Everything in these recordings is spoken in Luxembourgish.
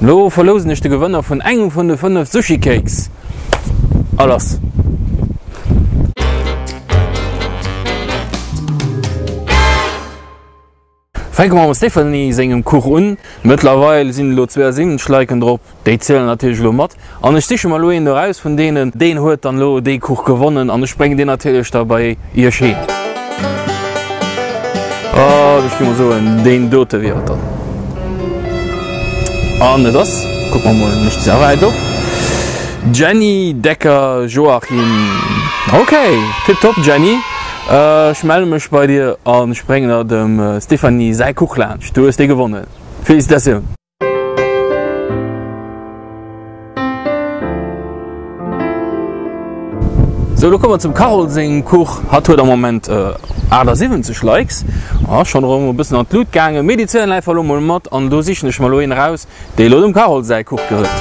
Lo verlousen ech de Gewënner vun engem vun de 5 Sushi Cakes. A lass! Fänke mer mam Stéphanie sengem Kuch un. Mëttlerweil sinn elo 72 Liken drop, déi zielen natierlech elo mat. An ech siche mer elo een eraus vun deenen, deen huet dann elo dee Kuch gewonnen an ech bréngen deen natierlech da bei iech heem. An ech gi mol soen, deen dote wier et dann. An et ass, kucke mer mol, mécht se awer op, Jenny Decker Joachim. Ok, tiptop Jenny. Ech melle mech bei dir an ech bréngen der dem Stéphanie säi Kuch laanscht. Du hues dee gewonnen. Felicitatioun! Sou, lo komme mer zum Carole sengem Kuch. Hatt huet am Moment 78 Likes. Ah, schonn erëm e bëssen an d'Lut gaangen. Mee déi zielen einfach elo mol mat an do sichen ech mer elo een eraus, dee elo dem Carole säi Kuch gewënnt.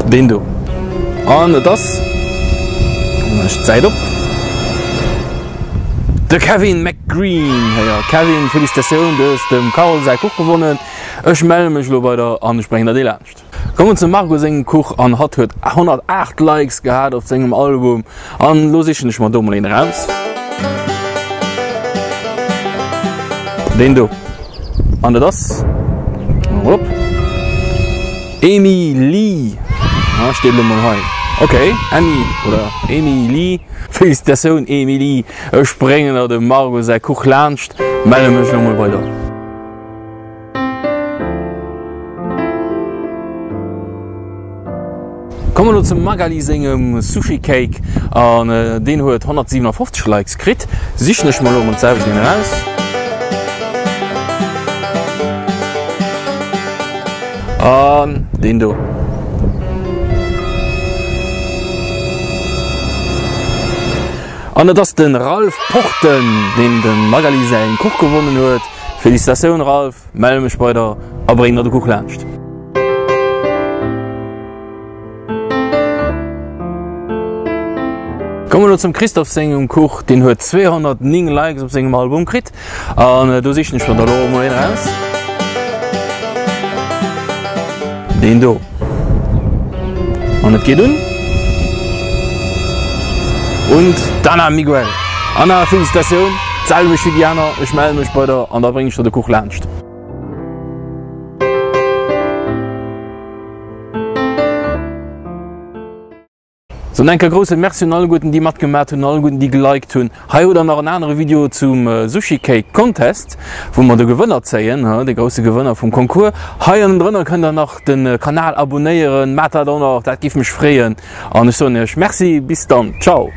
Deen do. An et ass, maachen ech d'Säit op, de Kevin McGreen. Héier Kevin, Felicitatioun, du hues dem Carole säi Kuch gewonnen. Ech melle mech elo bei der an ech bréngen der dee laanscht. Kommen zum Margot sengem Kuch an hatt huet 108 Likes gehat op sengem Album an lo sichen ech mer do mol een eraus. Deen do. An dat ass op Amy Lee. Ah, steet lo mol hei. Ok, Amy oder Amy Lee. Felicitatioun Amy Lee. Ech bréngen der dem Margot säi Kuch laanscht. Melle mech lo mol bei der. Komme lo zum Magali sengem Sushi Cake an deen huet 157 Likes kritt. Sichen ech mer lo mol d'selwecht een eraus. An deen do. An et ass de Ralph Porten, deen dem Magali säin Kuch gewonnen huet. Felicitatioun Ralph, melle mech bei der a bréng der de Kuch laanscht. Komme lo zum Christophe sengem Kuch, deen huet 209 Likes op sengem Album kritt an do sichen ech mer da lo emol een eraus. Deen do. An et geet un. Und d'Anna Miguel. Anna, Felicitatioun, d'selwecht wéi déi aner, ech melle mech bei der an da bréng ech der de Kuch laanscht. Sou enke grousse Merci un alleguerten déi matgemat hunn, alleguerten déi geliked hunn. Hei hutt der nach en anere Video zum Sushi Cake Contest, wou mer de Gewënner zéien, de grousse Gewënner vum Concours. Hei ënnendrënner kënnt der nach de Kanal abonéieren, maacht dat och nach, dat géif mech freeën. An ech soen iech Merci, bis dann, ciao.